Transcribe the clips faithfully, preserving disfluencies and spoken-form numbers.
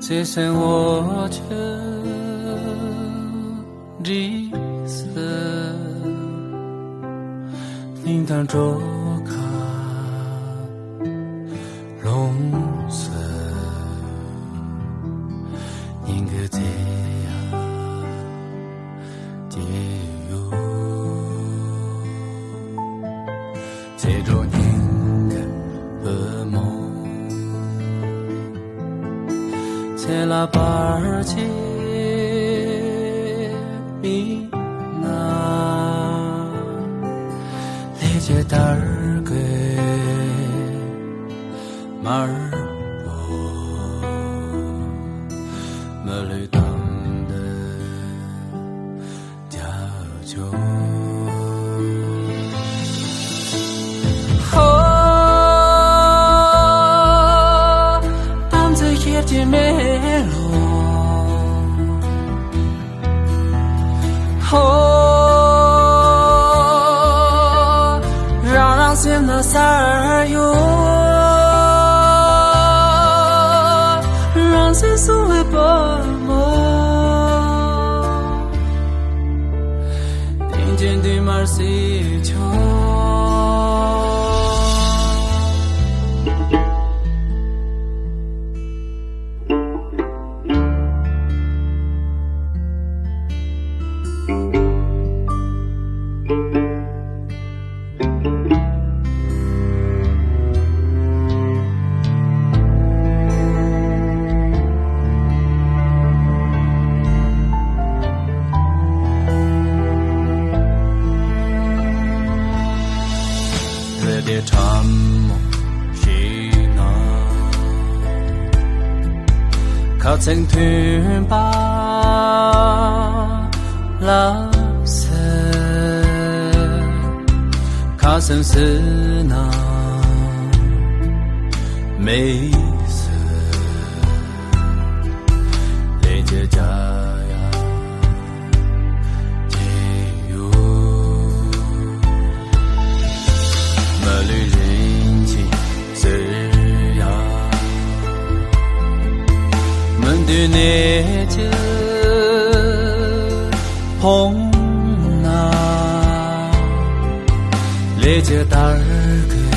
བརྩེ་སེམས་འོ་ཆུ་འདྲིས་སུ། སྙིང་གཏམ་གྲོགས་ཁ་ལོངས་སུ། སྙིང་གི་ཚེ་ཡ་སྐྱེས་ཡོད། ཚེ་སྒྲོན་སྙིང་གི་བུ་མོ། ཚེ་ལ་བར་ཆད་མེད་ན། ལྷས་བྱིན་དར་གོས་དམར་པོ། མི་ལུས་དམ་དུ་རྒྱབ་ཆོག། ཧོ། དམ་ཚིག་ཤེས་ཀྱི་མེ་ལོང་། ཧོ། རང་རང་སེམས་ན་གསལ་ཡོད། རང་སེམས་སྲུང་བའི་བུ་མོ། སྟེང་ཆེན་འདུན་མར་སྲིད་ཆོག། རེ་ལྡེ་ཁྲ་མོ་ཞིག་ན། ཁ་ཚིག་མཐུན་པ་ལ་ཟེར། ཁ་སེམས་སྲིད་ན་མེད་ཟེར། ལས་ཀྱི་རྒྱ་ཡ་ཇེ་ཡུ། མི་ལུས་རིན་ཆེན་ཟེར་ཡ། མི་འདུས་གནས་ཀྱི་ཕོངས་ན། ལས་ཀྱི་དར་གོས་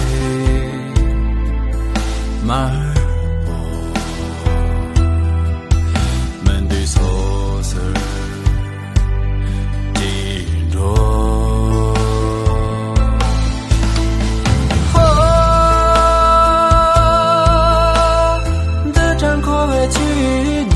དམར་པོ། མི་འདུས་སོ་སོར་ཅི་འགྲོ། ཧོ། འདི་དྲན་འཁོར་བའི་ཆུ་